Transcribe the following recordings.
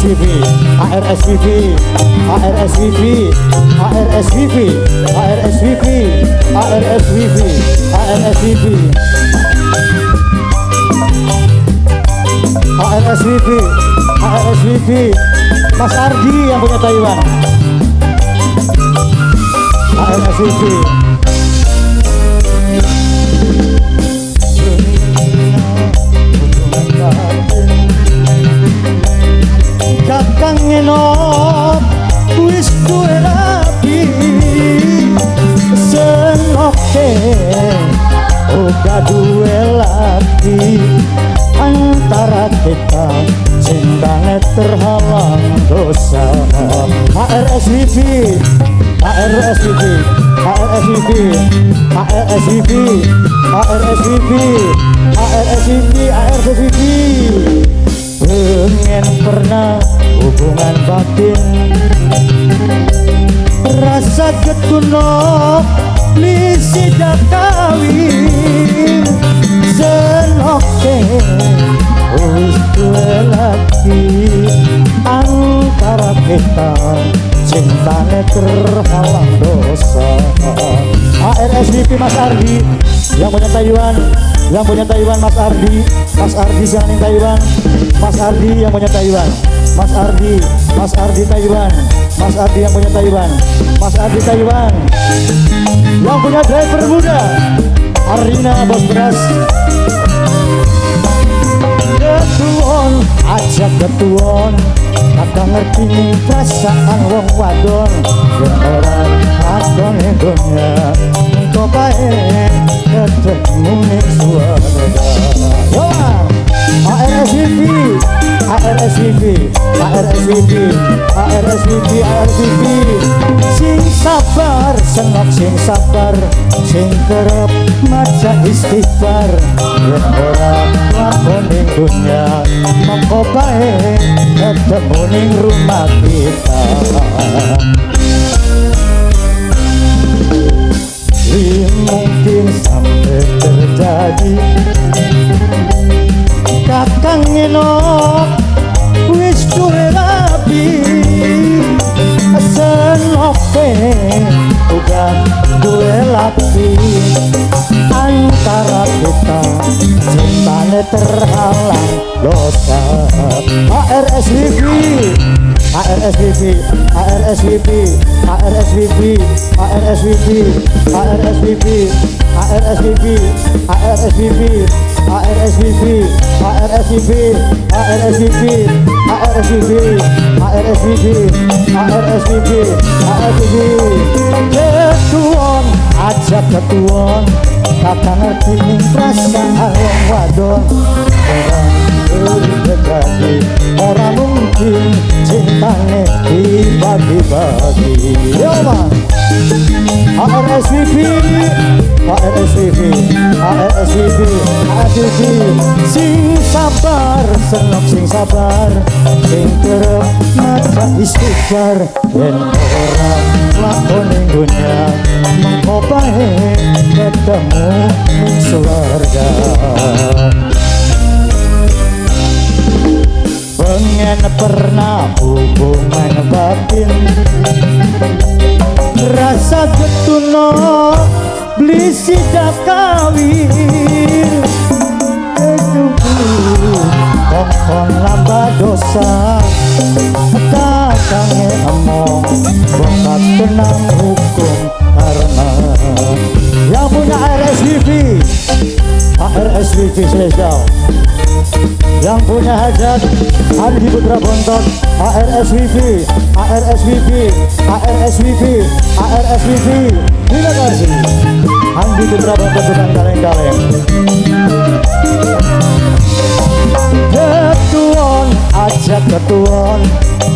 ARSVP, ARSVP, ARSVP, ARSVP, ARSVP, ARSVP, ARSVP, ARSVP, ARSVP, Mas Ardi yang punya Taiwan, ARSVP. Kakang Enok wis duwe rabi, senoke uga duwe laki, antara kita cintane terhalang dosa. ARSVP, ARSVP, ARSVP, ARSVP, ARSVP, ARSVP, ARSVP. Pengen pernah hubungan batin, rasa getuno lisi kawin, senoke wis duwe laki, antara kita cintane terhalang dosa. ARSVP Mas Ardi yang punya Taiwan, yang punya Taiwan Mas Ardi, Mas Ardi yang di Taiwan, Mas Ardi yang punya Taiwan, Mas Ardi, Mas Ardi Taiwan, Mas Ardi yang punya Taiwan, Mas Ardi Taiwan, yang punya driver muda Arina Bos Beras. Ketuon aja ketuon, kakak ngerti ning perasaan wong wadon, yen ora lakon ning dunya engko bae ketemu ning swarga. Yo ARSVP, ARSVP, ARSVP, ARSVP, ARSVP. Sing sabar senok sing sabar, sing kerep maca istighfar, yen ora lakon ning dunya mengko bae ketemu ning rumah kita. Mungkin sampai terjadi kakang Enok wis duwe rabi, senoke uga duwe laki, antara kita cintane terhalang dosa. ARSVP, ARSVP, ARSVP, ARSVP, ARSVP, ARSVP, ARSVP, ARSVP, ARSVP, ARSVP, ARSVP, ARSVP, ARSVP, ARSVP, ARSVP. Ketuon aja ketuon, kakak ngerti ning perasaan wong wadon, ora terjadi, ora mungkin cintane dibagi-bagi. Yo man, ARSVP, ARSVP, ARSVP, ARSVP. Sing sabar senok sing sabar, sing kerep maca istighfar, yen ora lakon ning dunya mengko bae ketemu ning swarga. Pengen pernah hubungan batin, rasa getuno beli sida kawin, kongkon nambah dosa, kakange emong bokat tenang hukum karma. Yang punya ARSVP, ARSVP selesai. Yang punya hajat Andi Putra Bontot, ARSVP, ARSVP, ARSVP, ARSVP. Terima kasih Andi Putra Bontot bukan kaleng-kaleng. Ketuon aja ketuon,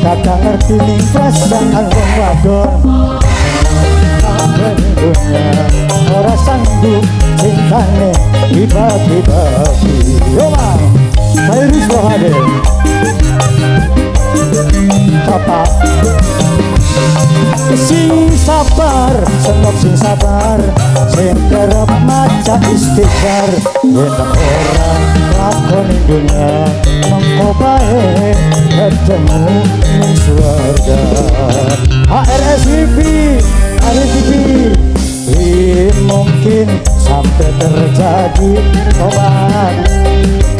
kakak ngerti ning perasaan wong wadon, dunya ora sanggup cintane dibagi-bagi. Yo man, Fairuz Lohade, Bapak. Sing sabar, senop sing sabar, sing kerep maca istighfar. Yen ora lakoni dunya, mengko bae ketemu ning surga. HRSVP RSVP. Mungkin sampai terjadi tobat.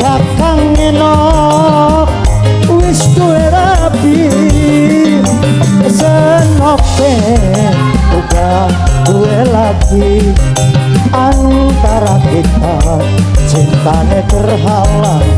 Kakang Enok wis duwe rabi, senope uga duwe lagi. Antara kita cintane terhalang.